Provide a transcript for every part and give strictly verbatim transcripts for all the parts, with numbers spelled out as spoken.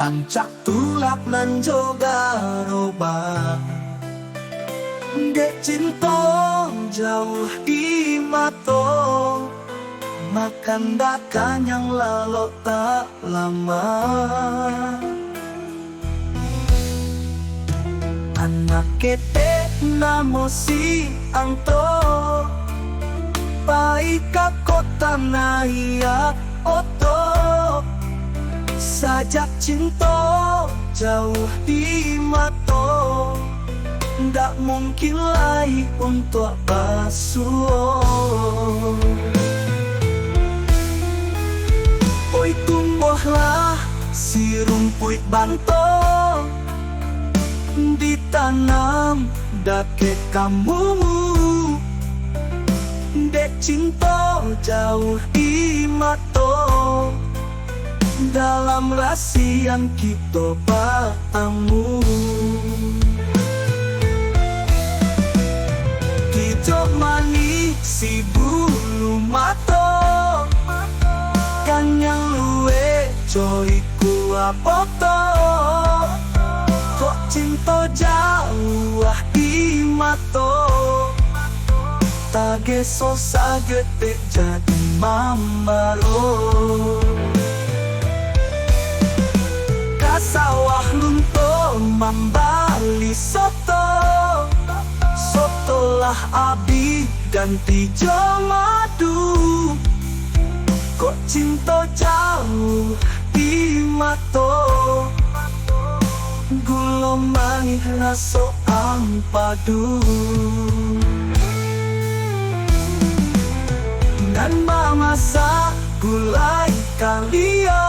Rancak tulak nan jo garobak. Dek cinto jauah di mato, makan dak kanyang lalok tak lamo. Anak ketek namo si Anto, pai ka kota naiak oto. Sajak cinto jauah di mato, ndak mungkin lai untuak basuo. Oi, tumbuahlah si rumpuik banto, ditanam dakek kamu. Dek cinto jauah di mato, dalam rasian kito batamu. Kijok manih si bulu mato, kanyang luweh jo ikua poto. Kok cinto jauah di mato, tageso saketek jadi mambaro. Ka sawah lunto mambali soto, soto lah abih ganti jo madu. Kok cinto jauah di mato, gulo manih raso ampadu. Nan mamasak gulai kalio,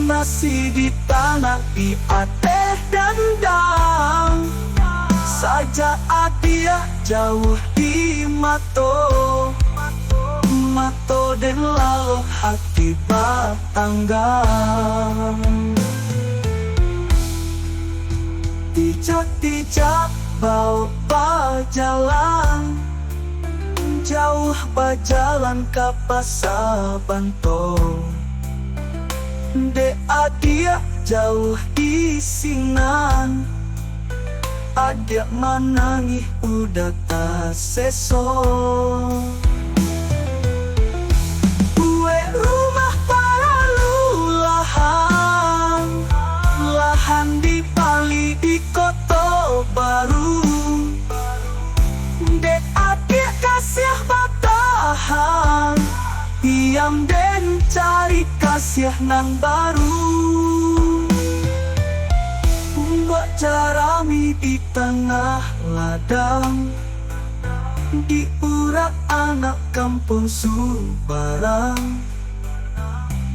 nasi di tanak di ateh dandang. Sajak adiak jauah di mato, mato den lalok ati batanggang. Tijak-tijak baok bajalan, jauah bajalan ka pasa banto. Dek adiak jauah di sinan, adiak manangih udah taseso. Buek rumah paralu lahan, lahan dibali di Koto Baru. Dek adiak kasiah batahan, diam den cari kasiah nan baru. Buek jarami di tangah ladang, diurak anak kampuang subarang.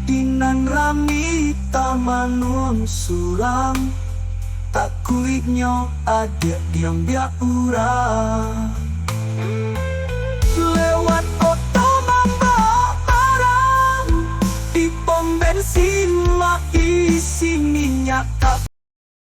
Di nan rami tamanun surang, takuiknyo adiak diambiak urang. Lewat oto mambaok barang, di pom bensin maisi minyak.